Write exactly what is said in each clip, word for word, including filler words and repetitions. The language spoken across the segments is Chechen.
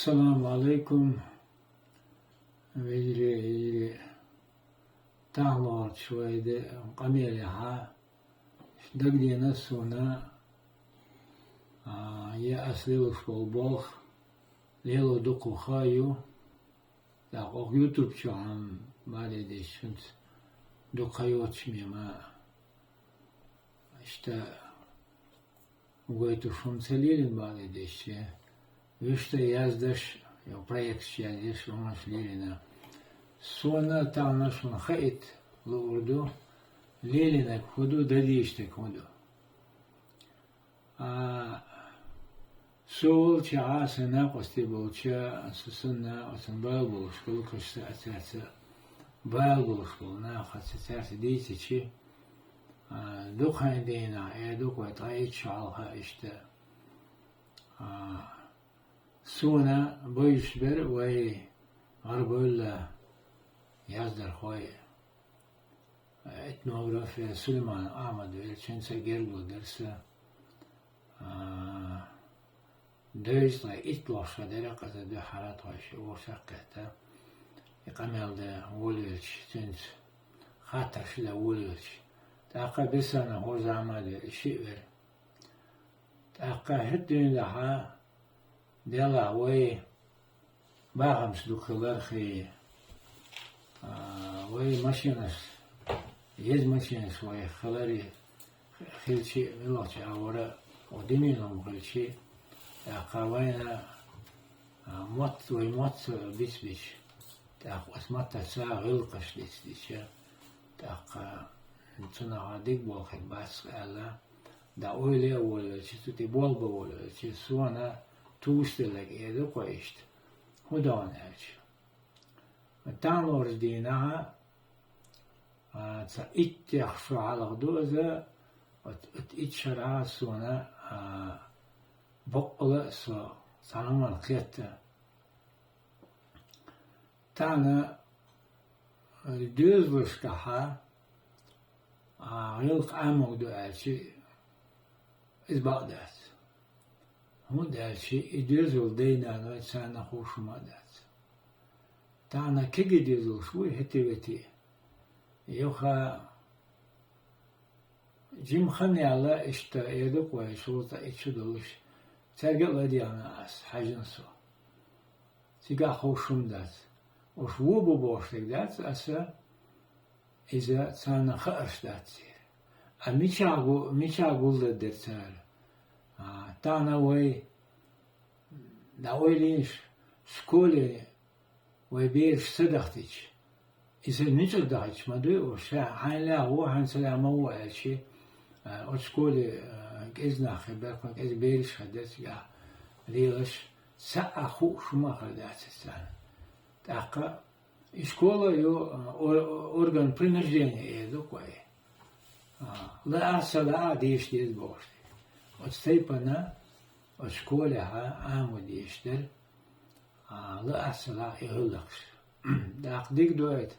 Ассаламу Ӏалайкум, вежарий, йижарий. Тахлорчу вай де къамелехьа дагадеана суна, а, я ас лелуш болу болх лело дукха ха ю. ТӀаккха оха YouTube чохьа баде деш, цуьнца дукха ха йоцуш мема. Иштта гойтуш хӀума ца лелийна баде деш, вуьшта яздеш, я проекташ яздеш, хӀуманаш лелийна. Суна тахана шуна хаийта луур ду, лелийнарг хӀун ду, дан дезаш дерг хӀун ду. А, со волчохь, сан накъостий болчохь, со санна, оцунна бала болуш хилла, кхин цхьаъ цаьрца бала болуш болу нах, цаьрца дийцича, а, дукха хан дийнахь, э, дукха вай ткъе итт шо хьалха иштта, а, суна бовзуш бара вай гӀарабевлла яздархой. Этнограф Сулайман Ахьмад велчуьнца гергарло дара сан. А, дезткъе итт лоша дара, къаьстта дуьххьара тхойша вовшах кхетта. И къамел дан волавелча, цуьнца хаттарш дан волавелча. ТӀаккха Бесанов Хьуза Ахьмад вера, и шиъ вера. ТӀаккха хӀетта дуьйна дахьа, делахь вай бахамаш дукха хилархьий, а, вай машинаш, еза машинаш вай хиларий, хилчи, муьлххачу агӀора, оха димина хӀума хилчи, тӀаккха вайна, а, мотт, вай мотт бицбича, тӀаккха оцу маттаца гӀиллакхаш дицдича, тӀаккха цунах дика болх хир бац аьлла, дӀа ойла а волавелча, цу тӀе болх бан волавелча, суна тушделларг эр ду кхо иштта. ХӀун ду аьлча, тахлорчу дийнахь, а, цхьа иттех шо хьалха ду иза, оцу, оцу итт шарахь суна, а, баккъала а со цхьа хӀуманна кхетта. Тахана, э, доьзалшкахьа, а, гӀиллакх Ӏаморг ду аьлча, иза бакъ дац. ХӀунда аьлча и доьзал дай-наной царна хууш хӀума а дац. Тахана кегий доьзалш буй хӀетте-ветте. Юха жимма хан яьлла, иштта эр ду-кх вай, шовзткъе итт шо долуш, цаьрга а ладегӀна ас, хьаьжна со. Цигахь хууш хӀума дац. Уьш вон бу бохуш дерг дац аса, иза царна хаарш дац церан. А мичахь гу-, мичахь гулдалар дара цара? А, тахана вай, дӀа ойла йийша, школе вай бераш ца дахтича, иза нуьцкъала дахийташ ма дуй уьш, ша хьайна лаьа ву, хьайна ца лаьа ма ву аьлча, а, оцу школе, а, кӀезиг нах хир бара, кхунна кӀезиг бераш хир дара цигахь лелаш, цхьа а хууш хӀума а хир дац царна. ТӀаккха и школа ю, а, ор-, орган принуждения эр ду-кх вай. А, лаахь а, ца лаахь а деша деза бохуш дерг. Оцу тайпана оцу школехьа Ӏамо дезаш дара, а, лаахь а, ца лаахь а и гӀиллакхаш. ТӀаккха дика ду айта.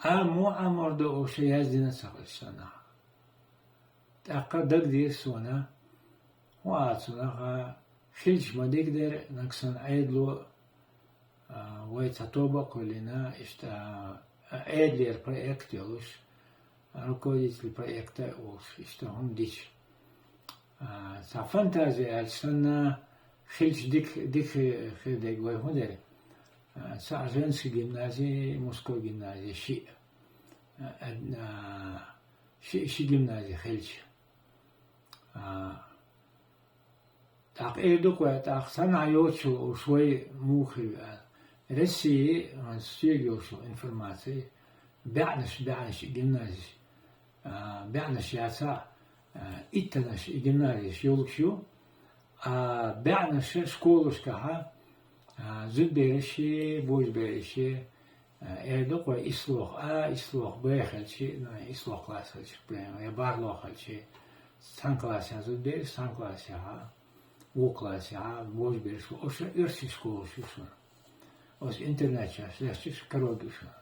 Ӏамо а Ӏамор ду уьш, яздина ца хилча санна. ТӀаккха дагадеара суна, хӀун ала цунах, а, хилча ма дика дара, нагахь санна Ӏедало, а, вай цхьа тоба а кхоьллина, иштта, а, Ӏедалера проект йолуш, руководитель проекта а волуш, иштта хӀума дича. А, цхьа фантази аьлча санна, хилча дика, дика хир дерг вай хӀун дара? А, цхьа женский гимнази, мужской гимнази, шиъ. А, а, ши, ши гимнази хилча. А, тӀаккха эр ду-кх вай, тӀаккха санна йоцуш йолу уьш вай муха хир ю аьлла. России, а, соьга йолуш йолу информаци, баьӀнаш, баьӀнаш и гимназиш, а, баьӀнаш яцахь, а, иттанаш и гимназиш йолуш ю, а, баьӀнаша школашкахьа, а, зудбераши, божабераши, а, эр ду-кх вай, исслох А, исслох Б хилчи, ну, исслох класс хилчи, прямо, я бархӀлох хилчи, цхьана классехь зудбераш, цхьана классехьа, вукху классехьа, божабераш, оша оьрсийн школаш ю шуна. Оцу интернатехь лаьтташ карор ду шуна.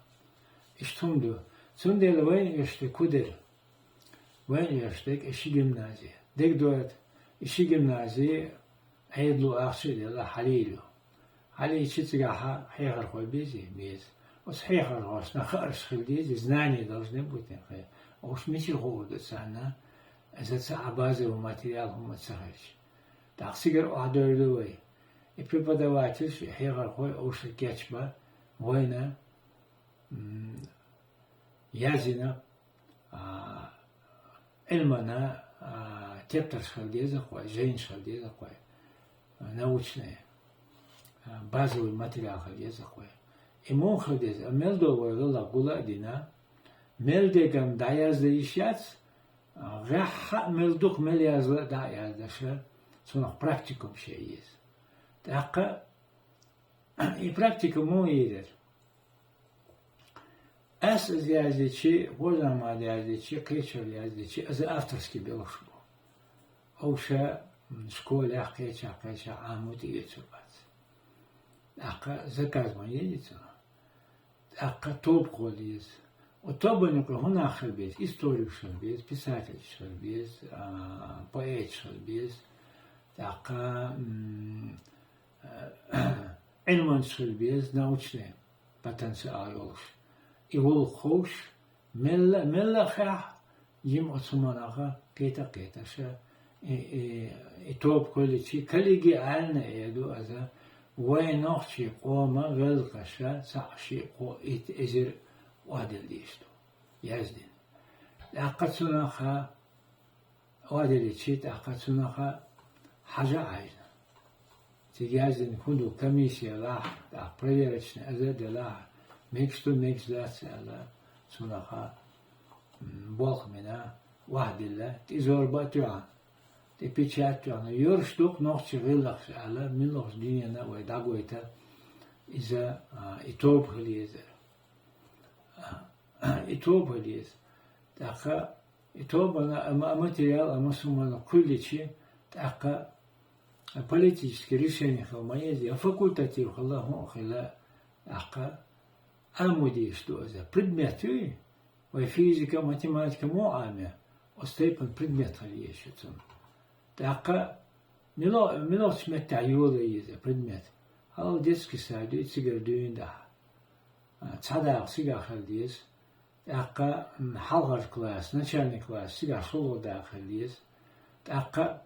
Иштта хӀума ду. Цундела вайна оьшург хӀун дара? Вайна оьшург и ши гимнази. Дерг дойту, и ши гимнази Ӏедало ахча а делла хьалийла ю. Хьалийча цигахьа хьехархой безий? Беза. Оцу хьехархошна хаарш хила дезий, знания должны быть, хӀа. Уьш мичара хуур ду царна? Иза цхьа а базовый материал хӀума ца хилча. ТӀаккха цигара охьадевр ду вай. И преподавательш, и хьехархой уьш кечбан вайна, м, яздина, а, Ӏилмана, а, тептарш хила деза-кх вай, жайнаш хила деза-кх вай, а, научные, а, базовый материал хила деза-кх вай. И муха хила деза? А мел долу вай гӀиллакх гул а дина, мел деган дӀаяздан йиш яц, а, гӀеххьа а мел дукха мел яздан а дӀа а яздеш, цунах практикум шен еза. ТӀаккха и практика муха йийр яра? Ас иза яздичи, гӀожамал яздичи, кхечар яздичи, иза авторский белхаш бу. Уьш, м, школехь, кхечахь, кхечахь Ӏамо тӀеоьцур бац. ТӀаккха заказ ма йийр ю цунах. ТӀаккха тоба кхолла еза. Оцу тобанна юкъахь хӀун нах хила беза? Историкаш хила беза, писательш хила беза, а, поэташ хила беза. ТӀаккха, м, Ӏилманчаш хила беза, научный потенциал йолуш. И гӀуллакх ховш, мелла, мелла а хехь, жима оцу хӀуманах кхета а кхеташ, и, и, и тоба кхоьлличи, коллеги Ӏалина эр ду иза, вайн нохчийн къоман гӀиллакхаш цхьаъ, шиъ, кхоъ, итт, эзар охьадилла дезаш ду, яздина. ТӀаккха цунах охьадилличи, тӀаккха цунах хьажа а хьаьжна. Цига яздина хӀун ду, комиссия лахь, тӀаккха проверочный аза а делахь, мегаш ду, мегаш дац аьлла, цунах, м, болх бина, охьадилла, тӀе зорба а тоьхна, тӀе печать а тоьхна, йоьрш ду-кх нохчийн гӀиллакхаш аьлла, муьлхачу дуьненна а вай дӀагойта иза, а, и тоба хила еза. И тоба хила еза. ТӀаккха и тобанна а ма-, а материал, а массо а хӀума кхоьлличи, тӀаккха политический решение хила ма еза, я факультатив хила, хӀун а хила, тӀаккха Ӏамо дезаш ду иза. Предмет юй, вай физика, математика муха Ӏамий, оцу тайпана предмет хила еза цунна. ТӀаккха мила-, муьлхачу меттехь йола еза предмет? Хьалха детский сад ю, и цигара дуьйна дахьа. А, цхьа дакъа цигахь хила деза. ТӀаккха, м, хьалхара класс, начальный класс, цигахь шолгӀа дакъа хила деза. ТӀаккха,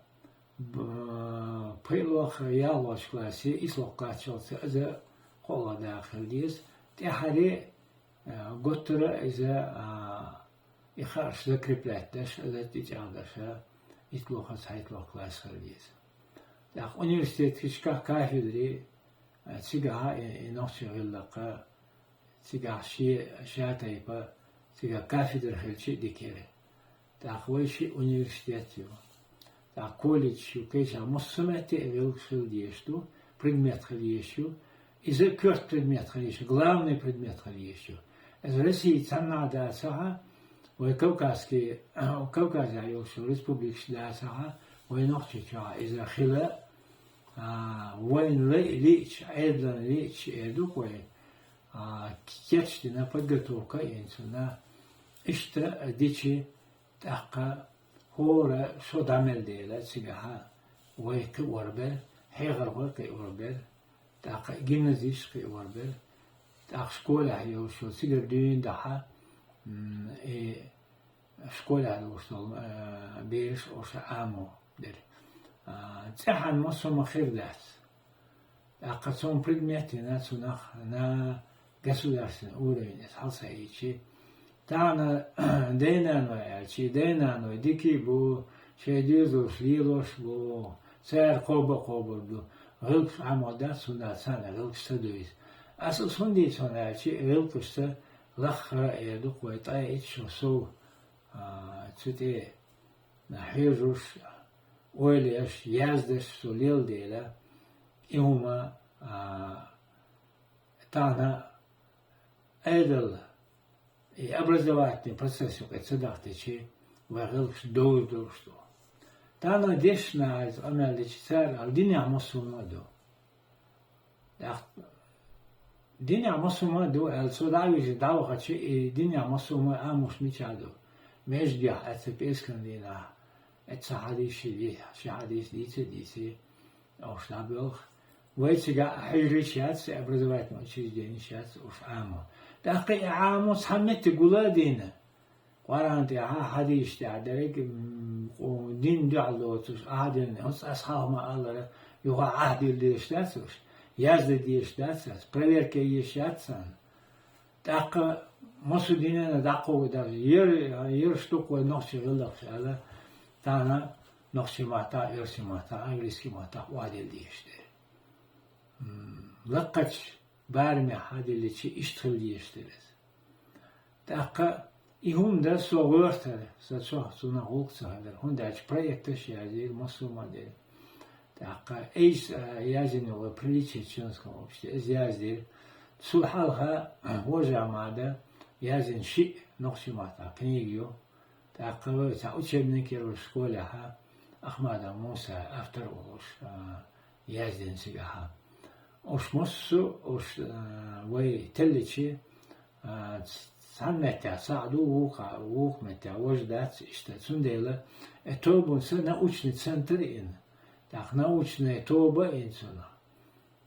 б-, пхиълоху, ялхолгӀачу классе, истлоху кхаччалц иза кхоалгӀа дакъа хила деза. ТӀаьххьара, а, готтара иза, а, и хаарш закреплять деш, иза тӀечӀагӀдеш, итталгӀа, цхьайтталгӀа класс хила деза. ТӀаккха университеташкахь кафедри, а, цигахь и, и нохчийн гӀиллакх, цигахь шен, ша тайпа, цигахь кафедра хилча а дика яра. ТӀаккха вай шиъ университет ю. ТӀаккха колледж ю, кхечахь массо а метте а гӀиллакхаш хила дезаш ду, предмет хила езаш ю. Иза коьрта предмет хила езаш ю, главный предмет хила езаш ю. Иза Россия цхьаннахь дацахь, вай кавказский, Кавказехь йолчу республикаш дацахь, вай Нохчийчохь иза хила, а, вайна лай лиъча, Ӏедална лиъча, эр ду-кх вай, а, кечдина, подготовка а йина цунна, иштта дичи, тӀаккха хӀора шо дӀамел дела цигахьа, вай кхиор бара, хьехархой кхиор бара, тӀаккха гимназисташ кхиор бара, тӀаккха школехь йолуш йолу цигара дуьйна дахьа, м, и школехь долуш долу, а, бераш оша Ӏамо дара. А, цӀеххьана массо а ма хир дац. ТӀаккха цунна предмет йина, цунах на государственный уровень иза хьалсаийчи. Тахана дай-наной аьлчи, дай-наной дикий бу, шайн доьзалш лелош бу, цара кхоба а кхобур ду. ГӀиллакхаш Ӏамо дац, хӀунда царна гӀиллакхаш ца дуьйцу. Аса ас хӀунда дийцу хьуна аьлчи, гӀиллакхашца лаххара а эр ду-кх вай ткъе итт шо сов, а, цу тӀе хьежуш, ойла еш, яздеш со лела дела, и хӀума, а, тахана Ӏедал, и образовательный процесс юкъе ца дахтичи, вай гӀиллакхаш довр долуш ду. Тахана дешна иза къамел дичи, цара ала динехь массо а хӀума а ду. ТӀаккха динехь массо а хӀума а ду аьлла, цо дӀа а вижина дӀавахачи, и динехь массо а хӀума Ӏамош мичахь ду? Междигехь, аьццу пӀераскан дийнахь, аьццу хьадис ши ди-, ши хьадис дийца а дийци, уьш дӀабоьлху. Вай цигахь хьуьжараш яц, образовательный учрежденеш яц, уж Ӏамо. ТӀаккха и Ӏамо цхьа метте гула а дина, Къуръан тӀехьа, хьадисаш тӀехьа дерриг, м, къо-, дин дуьхьал доцуш, Ӏаха дина, хӀинца ас хьалха ма аллара, юха Ӏаха дилла дезаш дац уж, язда дезаш дац ас, проверка еш яц царна. ТӀаккха массо а динана дӀакховда, ер, ер штука вай нохчий гӀиллакхаш аьлла, тахана нохчий маттахь, оьрсий маттахь, английский маттахь охьадилла дезаш дара. М, лакхача барамехь хьадиллича, иштта хила дезаш дара иза. ТӀаккха и хӀума дан со гӀоьртара, сан цох цунах гӀуллакх ца хилар, хӀунда аьлча проекташ язйира, массо а ма дера. ТӀаккха эйс, а, язйина йолу «Приличие членского общества», иза язйира. Цул хьалха Вожамада язйина шиъ нохчий маттахь книга ю. ТӀаккха вай цхьа учебник яра школехьа, Ахмадов Муса автор волуш, а, язйина цигахьа. Уьш массо а, уьш, а, вай телличи, а, ц-, цхьана меттехь схьа а ду, вукху, вукху меттехь важа дац иштта. Цундела и тобанца научный центр йина, тӀаккха научная тоба йина цунах.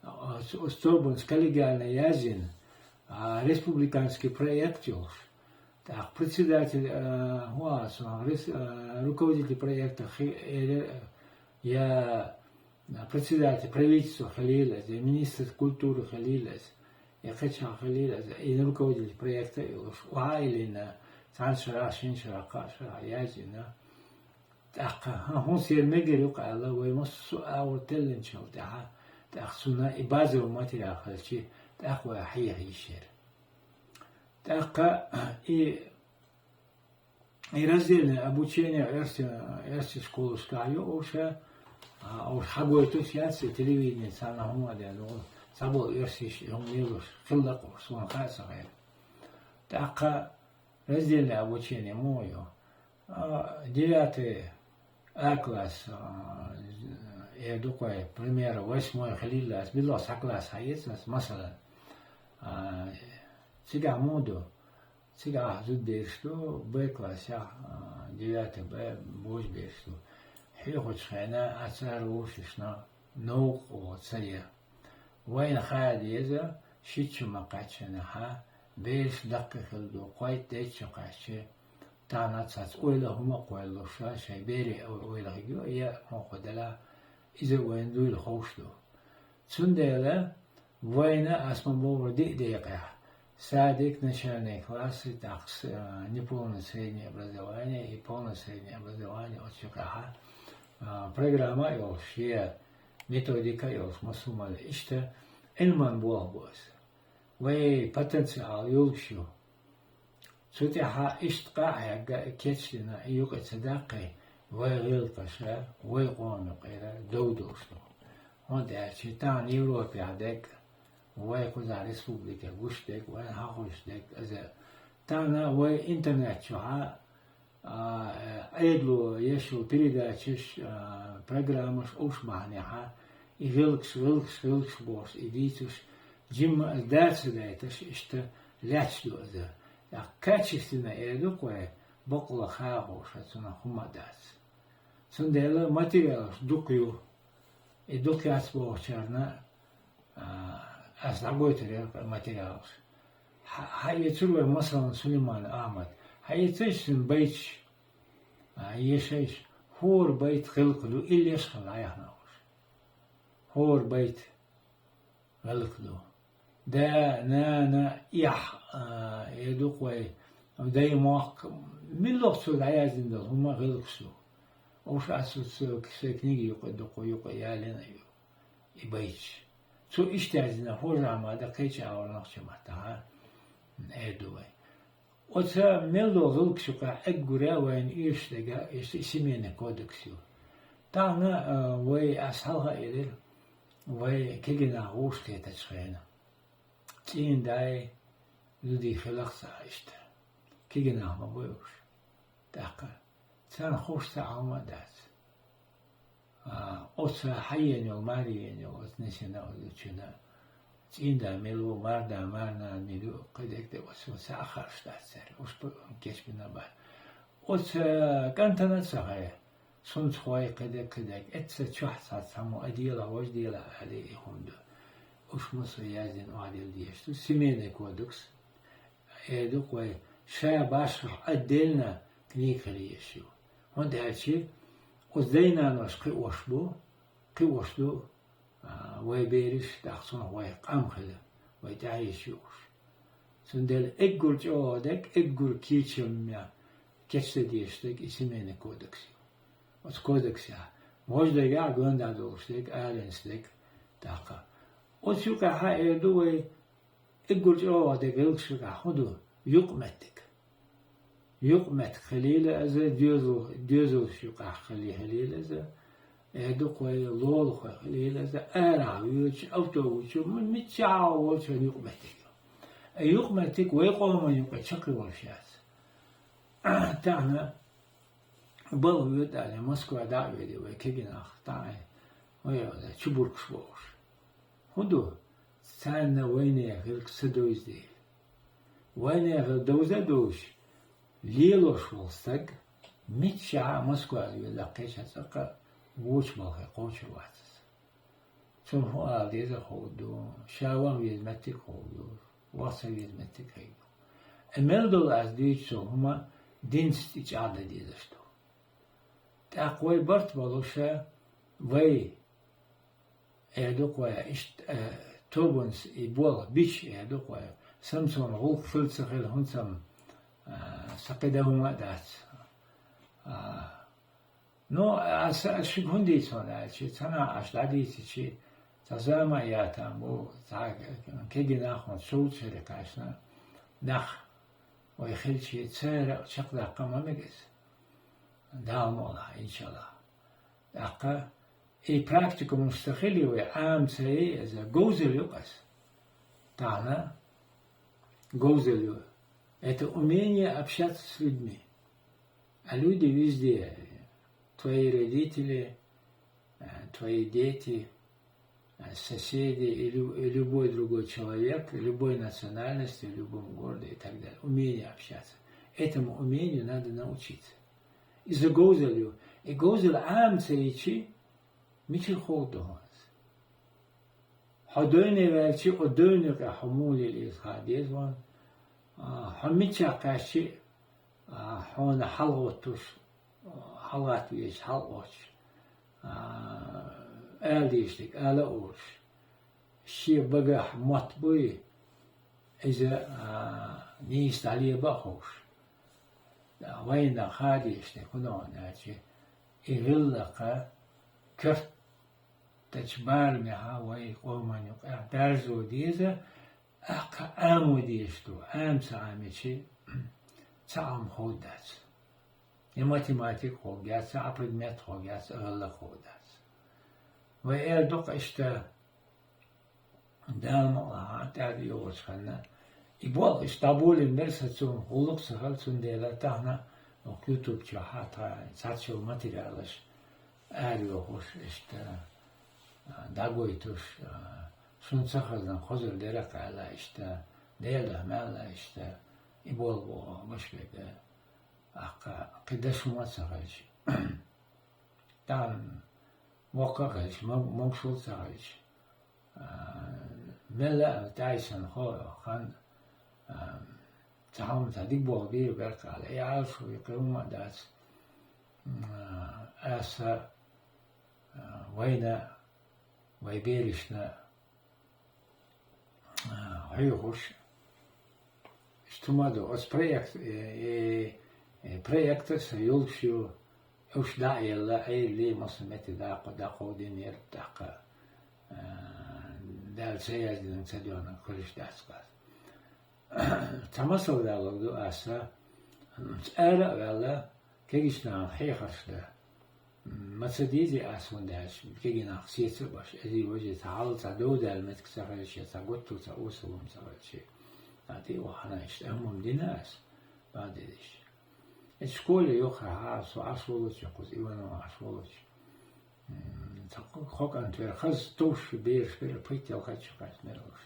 А, с-, оцу тобанца коллегиально язйина, а, республиканский проект йолуш. ТӀаккха председатель, а, хӀун ала цунах, рес-, а, руководитель проекта хи-, э, я председатель правительства хилийла иза, я министр культуры хилийла иза, я кхечахь хилийла иза, и руководитель проекта а йолуш, охьа а йиллина, цхьана шарахь, шина шарахь, кхаа шарахь язйина. ТӀаккха, хӀан, хӀун сера мегар ю-кх аьлла, вай массо а агӀор теллинчул тӀаьхьа, тӀаккха цунна и базовый материал хилчи, тӀаккха вай хьеха йиш яра. ТӀаккха и, и раздельное обучение оьрси-, оьрсийн школашкахь ю уьш, а, уьш хьагойтуш яц, и телевидение царна хӀума а ден, ну, цхьаболу оьрсийша хӀума лелош хилла-кх уьш, суна хаа ца хилла. ТӀаккха раздельное обучение муха ю? А, девятый А класс, а, эр ду-кх вай, пример, восьмой хилийла ас, билла цхьа класс хьаэца ас, масалан. А, цигахь муха ду? Цигахь зудабераш ду, Б классехь, а, девятый Б, божабераш ду. Хьоьхучу хенахь ас ара вовшашна новкъа гӀо ца е. Вайна хаа деза, шича ма кхаьччинехьа, бераш даккхий хилла ду, кхойтта-дейтта шо кхаьччи, тахана цхьацца ойла хӀума а кхоьллуш, шайн берийн ойла хиг ю, я мохо делахь, иза вайна дуйла ховш ду. Цундела вайна, ас ма бохура, диъ декъехь, садик, начальный класс, тӀаккха с-, а, неполное среднее образование и полное среднее образование, оцу юкъехьа, а, программа а йолуш, я методика а йолуш, массо а мала иштта, Ӏилман болх бу аса. Вай потенциал йолуш ю. Цу тӀаьхьа иштта къа а хьегна, и кечдина, и юкъа ца даккхий, вай гӀиллакхаша, вай къоман юкъера дов долуш ду. ХӀунда аьлча тахана Европехь дерг, вай кхузахь республике гуш дерг, вайна хьахуьйсуш дерг, иза тахана вай интернет чохьа а, Ӏедало еш йолу передачаш, а, программаш уьш бахьанехьа, и гӀиллакхаш, гӀиллакхаш, гӀиллакхаш бохуш, и дийцуш, жимма а даца дайташ, иштта лаьтташ ду иза. ТӀаккха качественно эр ду-кх вай, бакъалла хаа хууш, цунах хӀума а дац. Цундела материалаш дукха ю. И дукха яц бохучарна, а, ас дӀагойтур яра материалаш. Хьа-, хьаэцур вай, масалан, Сулайман Ахьмад. Хьаэцийша цуьнан байташ, а, ешайша, хӀора байт гӀиллакх ду, иллеш хилла дӀаяхна уьш. ХӀора байт гӀиллакх ду. Да, нана, эхь, а, эр ду-кх вай, дай, мохк, муьлхха цо дӀаяздина долу хӀума гӀиллакхаш ду. Уьш ас оцу сайн книги юкъа, дукха юкъа ялийна ю и байташ. Цо иштта яздина, хӀожа Ахьмада кхечу агӀор нохчийн маттахь, эр ду вай. Оцу мел долу гӀиллакхаш юкъахь эггура вайна оьшуш дерг, и семейный кодекс ю. Тахана, а, вай, ас хьалха а элира, вай кегий нах вовшахкхетачу хенахь, цӀийнан дай, зудий хиларх цхьа иштта. Кегий нах ма бу уьш. ТӀаккха царна хууш цхьа Ӏалам а дац. А, оцу хьаеана йолу, маре еана йолу, оцу несана а, оцу чуьра цӀийнан да мила ву, марда, марнана мила ю, кхидерг тӀе оцу цхьа а хууш дац цаьрга. Уьш кечбина бара. Оцу кӀантана а ца хаьа. Сунца хой кхидерг, кхидерг. Эцца чохь цхьацца хӀума а дела, важа дела, аьлла, и хӀума ду. Уьш массо яздина охьадилла дезаш ду. Семейный кодекс. Эр ду-кх вай, ша башхах отдельно книга хила езаш ю. ХӀунда аьлча оцу дай-нанош кхиош бу, кхиош ду, а, вай бераш, тӀаккха цунах вай къам хила, вай тӀаьхье йиш ю уьш. Цундела уггар чӀогӀа дерг, уггар кечам а кечдан дезаш дерг и семейный кодекс ю. Оцу кодексехь, важа дерг а, гонда долуш дерг, аланца дерг, тӀаккха. Оцу юкъехь эр ду вай, уггар чӀогӀа дерг гӀиллакхаш юкъахь хӀун ду? Юкъаметтиг. Юкъаметтиг хилийла иза, доьзал-, доьзалш юкъахь хили-, хилийла иза, эр ду-кх вай, лулахой хилийла иза, арахь воьдучу, автобус чу, м-, миччахь а волчу юкъаметтиг ю. И юкъаметтиг вай къоман юкъа чекхйолуш яц. Тахана балха воьду аьлла, Москва дӀа а воьду вай кегий нах, дӀа а, вай чубургуш бохуш. ХӀун ду? Царна вайнехан гӀиллакх ца довза дела. Вайнехан гӀиллакх довза а довзуш, лелош волу стаг миччахь а, Москва а воьду, кхечахьа цӀаккха а вочу балхе кхочур вац иза. Цунна хӀун ала деза ховр ду, ша ваха веза меттиг ховр ду, ваха ца веза меттиг ховр ду. И мел долу ас дуьйцу цо хӀума динца тӀе чӀагӀдан дезаш ду. ТӀаккха вай барт болуша, вай, эр ду-кх вай, иштта, э, тобанца и болх бича, эр ду-кх вай, Самсона гӀуллакх хила ца хила, хӀинца-м, а, сан кхин дан хӀума а дац. А, Ну, аса, аса шуьга хӀунда дийцина аьлча, цхьана аша дӀадийцичи, цхьа зама а ян там бу, цхьа кегий нах хӀунда совцаре кхаьчна, нах вай хилчи, цара а чекхдаккха ма мега иза. Дала мукъалахь, иншаллахь. ТӀаккха и практикумаш ца хили вай, Ӏама ца йи иза, говзалла ю-кх иза. Тахана говзалла ю. Это умение общаться с людьми. А люди везде, твои родители, э, твои дети, э, соседи и лю-, и любой другой человек, любой национальности, в любом городе и так далее. Умение общаться. Этому умению надо научиться. Иза говзалла ю. И говзалла Ӏама ца йичи, мичара ховрду хьуна иза? Хьо девне ваьлчи, оцу девнийн юкъахь хьо муха лела иза хаа деза хьуна. А, хьо миччахь кхаьччи, а, хьуна хьалагӀоттуш, хьалагӀатта везаш хьалагӀоттуш, а, ала дезаш дерг ала а олуш, шен багахь мотт буй, иза, а, нийса дӀалеба а ховш. Вайна хаа дезаш дерг хӀун ду аьлча, и гӀиллакх коьртачу барамехь вай къоман юкъахь баьрзо деза, тӀаккха Ӏамо дезаш ду, Ӏама ца Ӏамичи, цхьа Ӏам ховрдац. Я математика ховргьяц, я предмет ховргьяц, я гӀиллакх ховрдац. Вай эр ду-кх иштта, Дала мукъалахь, тӀаьхьа йогӀучу ханна, и болх иштта дӀаболийна бара сан, цунах гӀуллакх ца хилла, цундела тахана оцу YouTube чохь тхан цхьацца йолу материалаш арайохуш, иштта, а, дӀагойтуш, а, шуна ца хазна хазар дерриг а аьлла, иштта, Делан дуьхьа ма аьлла, иштта, и болх боху башберг, а, кхин даш хӀума а ца хилча. Тахана воккха а хилча, мог-, могушалла а ца хилча. А, мелла а тӀаьхьа санна хо-, хан, а, цхьа хӀума ца дика болу бийр баьркхала, и Ӏалашо, и кхин хӀума а дац. М, а, аса, а, вайна, вай берашна, а, хьоьхуш, иштта хӀума ду, оцу проект, э, э, э, проекташ йолуш ю, уьш дӀа а елла, Ӏелли, массо метте дӀакхо-, дӀакховдийнера тӀаккха, а, Дала ца яздинарг, ца доьгӀнарг хуьлуш дац-кх аса. Цхьа масал далург ду аса, ара а ваьлла, кегийчу нахана хьехарш дан. Ма ца дезий аса, хӀунда аьлча кегий нах сеца а баш, эзий-важий цхьа хьал, цхьа дов даьлла меттиг ца хилча, цхьа готто, цхьа осалла ца хилча. Цхьа тӀе а вахана иштта, амма дина аса, бан дезаш. Эцу школе йоххьа хьа, со Ӏаш волучу, кхуза Иванов Ӏаш волучу. М, цхьа кхо кӀант вара, хаза товш бераш бара, пхийтта-ялх кхаьчча кхаьчнера уьш.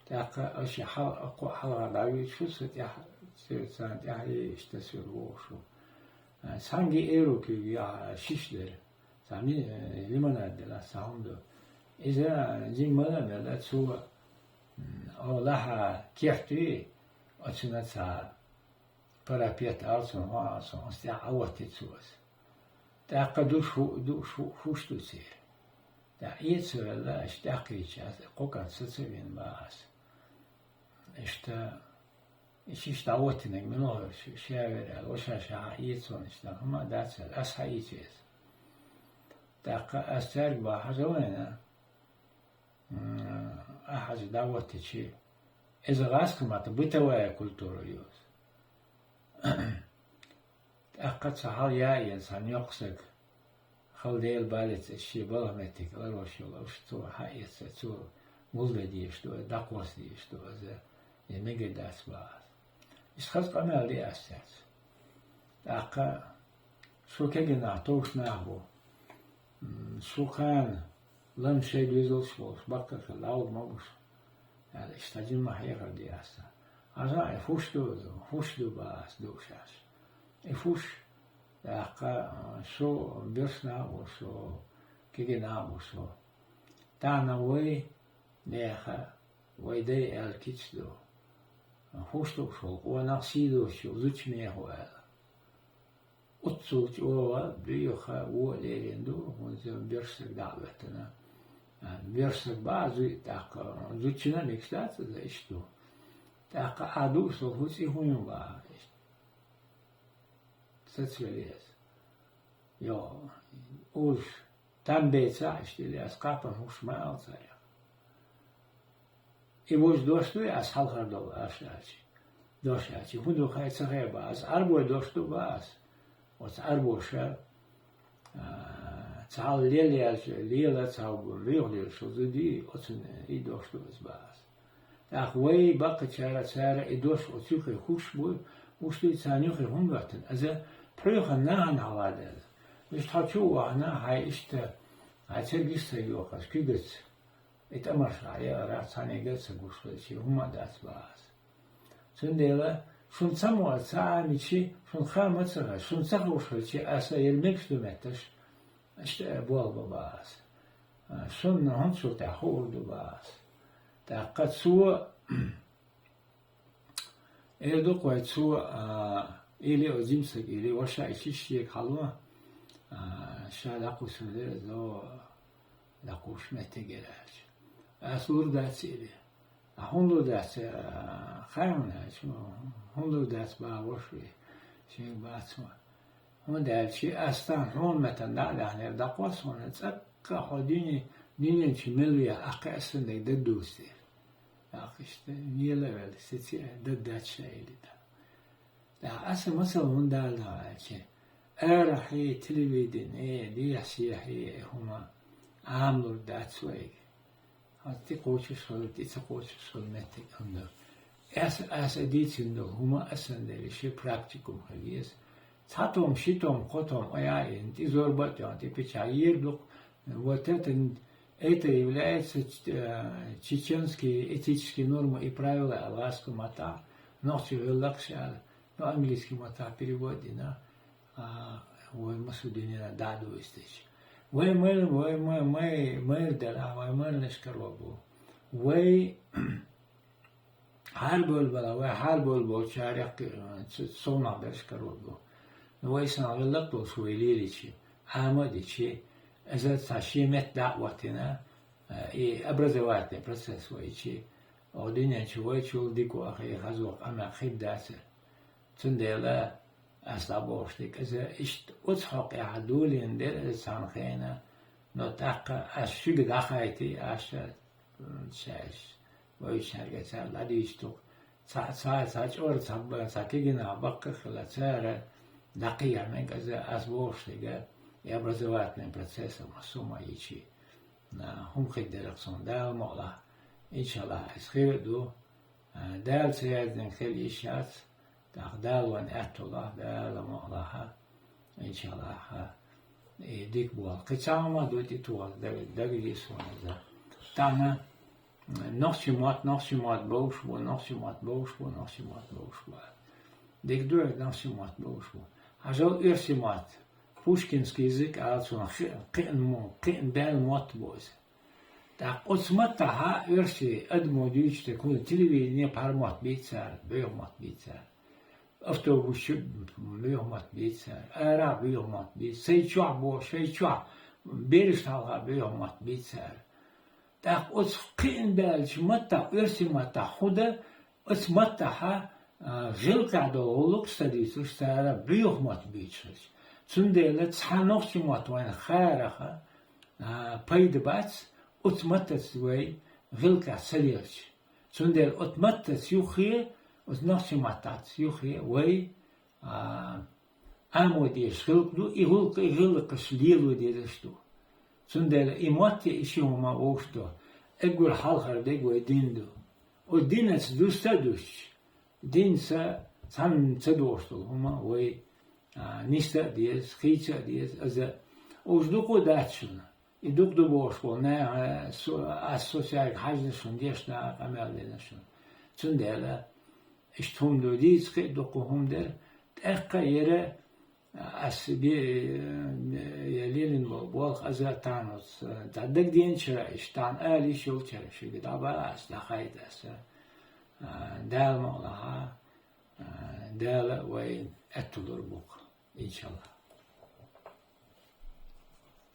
ТӀаккха аша хьал-, кхо хьалха дӀавуьйцуш ву, сан тӀаьхьа, церан царна тӀаьхьа иштта сир вогӀуш ву. Цхьанги эвро куьйга яхьа шиш дара. Цхьа ми-, э, лимонад дара, цхьа хӀума ду. Иза жин мала мела цо, м, о лаха керти, оцуна цхьа парапет алцун, хӀо алцун, оцу тӀехь Ӏаватти цо аса. ТӀаккха душ ху-, душ ху-, хуш ду церан. ТӀаккха эца велла, аша тӀаккхийча, аса кхо кӀант саца вина баха аса. Иштта, иштта дӀавоттинарг мила хӀара шу, ша вер аьлла, ва ша ша хьаэца хьуна иштта, хӀума дац аьлла, ас хьаийци иза. ТӀаккха ас цаьрга баха хьажа вайна, м, ахьа хьажа дӀавоттичи, иза гӀаскхи матта бытовая культура ю иза. ТӀаккха цхьа хьал яа ена цхьа йоккха саг, хала Дела балица, шен балха меттиг ларваш йолу, уьш цо хьаэца, цо гулдан дезаш ду, дӀакхосса дезаш ду, иза, я мегар дац баха аса. Иштта хаза къамел ди ас цаьрца. ТӀаккха шу кегий нах, товш нах бу. М, шу кхана лан шайн доьзалш болуш, баккхархила лаьур ма бу шу, аьлла, иштта жимма хьехар ди аса. Хьажа, и фуш ду, фуш ду баха аса, ду шаьш. И фуш, тӀаккха, а, шу берш нах бу шу, кегий нах бу шу. Тахана вай, нехан, вай дай аьлла кийча ду. Фуш ду шу, къонах сий доцуш йолу зудчун нехан ву аьлла. Оццул чӀогӀа буьйха вон а лерина ду, хӀунда аьлча берш саг дӀа а хӀоьттина. А, берш саг баха зуьй, тӀаккха зудчунна а мегаш дац иза, иштта ду. ТӀаккха ахь дууш долу хӀу цӀий хӀун ю баха иштта. Сацвелла иза. Йо, уьш там беца а иштта или ас кхапан хӀуш ма алла царех. И вуьш дош дуй ас хьалхара долу, аш аьлча? Дош аьлча, хӀун ду хай ца хай баха ас, Ӏарбой дош ду баха ас. Оцу Ӏарбоша, а, цхьа лела яьлча, лела цхьа лоьхуш лелаш зуди, оцунна и дош ду ас баха ас. ТӀаккха вай баккхачара, цара и дош оцу юххе хӀуш буй, хӀуш дуй царна юххе хӀума хӀоьттина, иза пхьоьхана нахана хьалха даьлла. Иштта хьо чу а вахана, хьайн иштта, хьайн цергаш ца йохуш, куьйгаца. И тӀамарш хьан яарах цхьаьннега а ца гуш хилчи, хӀума а дац баха ас. Цундела шуна ца мо ца Ӏамичи, шуна хаа ма ца хаа, шуна ца хууш хилчи, аса яра мегаш ду метташ, иштта а болх бан баха ас. Шуна хӀунда цул тӀаьхьа хуур ду баха ас. ТӀаккха цо эр ду-кх вай, цо, а, или о жимсаг или, ваша и шиш шега хьало, а, ша дӀакхуссур дара, иза дӀакхуссуш меттиг яра аьлча. Ас лур дац или. А хӀунда лур дац, а, хаьий хьуна аьлча, хӀунда лур дац баха ваша ве, шега бац ма. ХӀунда аьлча ас тахана хьуна метта дӀа а даьхнера, дӀакхосса хьуна, цӀаккха хьо дуьне, дуьнен чу мел вехь, ахь кхин а сан дерг даддуьйцу дера. Ахь иштта мела а велла, сеци а даддаьча ша или тӀаккха. ТӀаккха аса масал хӀунда ала аьлча, арахьий, телевидени, дехьа-сехьий, хӀума Ӏамалур дац вайга. Хьан тӀе кхочуш хила, тӀе ца кхочуш хила меттиг хӀума ду. Аса, аса дийцина долу хӀума а сан дерриш практикум хила еза. Цхьа том, ши том, кхо том, ая а йина, тӀе зорба а тӀехь, тӀе печать ера ду-кх, вот это, это является, э, чеченские этические нормы и правила алгаску матахь, нохчий гӀиллакхаш аьлла, ну, английский матахь перевод дина, а, вай массо а дуьненна дӀа а дуьйцу дечи. Вай май, вай май, май, майра дара, вай майрнаш карор бу. Вай хьарбевлла бала, вай хьарбевлла болчарех, э, ц-, совнах берш карор бу. Ну, вай сан гӀиллакх долуш вай лелийчи, Ӏама а дичи, иза цхьа шен метта дӀа а хӀоттийна, э, и образовательный процесс вайчи, оха дуьнен чу вайчул дика вахе, хазо къамел хир дацара. Цундела ас дӀабохуш дерг иза иштта оцу хьокъехь долийна дара иза цхьана хенахь, но тӀаккха ас шуьга дӀахайтий, ас ша, м, шаьш вевзачаьрга цара дӀадийци ду-кх. Цхьа, цхьа, цхьа чӀор, цхьа ба-, цхьа кегий нах баккха а хилла, цара дӀакхехьа мега иза, ас бохуш дерг, и образовательный процесс массо а ма йичи. На, хӀума хир дара-кх суна, Дала мукъалахь, иншаллахь, иза хир а ду. А, Дала ца яздина хила йиш яц, тӀаккха Дала вайна аьтто лахь, Дала мукъалахь, иншаллахь, и дика болх. Кхин цхьа хӀума а ду тӀетоха, дага, дага йисуна иза. Тахана нохчий мотт, нохчий мотт бовш бу, нохчий мотт бовш бу, нохчий мотт бовш бу. Дика ду, нохчий мотт бовш бу. Хьажал, оьрсийн мотт. Пушкинский язык аьлла цунах, кхи-, кхиъна мо-, кхиъна баьнна мотт бу иза. ТӀаккха оцу маттахьа оьрсийн адамо дуьйцуш дерг хӀума, телевидение пхьар мотт бийцара, боьха мотт бийцара. Автобус чу боьха мотт бийцара, арахь боьха мотт бийцара, шайн чохь боху, шайн чохь бераш хьалха боьха мотт бийцара. ТӀаккха оцу кхиъна баьллачу маттахь, оьрсийн маттахь хӀун дан, оцу маттахьа, а, гӀиллакхехь долу гӀуллакхаш ца дуьйцуш, цара боьха мотт буьйцуш хилча. Цундела цхьа нохчийн мотт вайна хараха, а, пайда бац, оцу маттаца вай гӀиллакхехь ца лелча. Цундела оцу маттаца юххе, оцу нохчийн маттаца юххе вай, а, Ӏамо дезаш гӀиллакх ду, и гӀуллакх, и гӀиллакхаш лело дезаш ду. Цундела и мотт я, и ши хӀума вовшах до. Уггар хьалхара дерг вай дин ду. Оцу динаца дуста а дуьстуш, динца цхьаьна ца догӀуш долу хӀума вай, а, нисда а деза, хийца а деза, аза. Уьш дукха дац шуна. И дукха ду бохуш болу наха, со-, ас со цаьрга хьаьжна шуна, дешна, къамел дина шуна. Цундела иштта хӀума ду, дийца кхин а дукха хӀума дара. ТӀаккха яра ас бе-, я лелийна болу болх аза а тахана оцу, дӀа дагаденачара, иштта тахана ала йиш йолчара шуьга дӀабала ас, дӀахайда ас. А, Дала мукъ лахь, а, Дала вайна аьтто лур бу-кх, иншаллахӀ.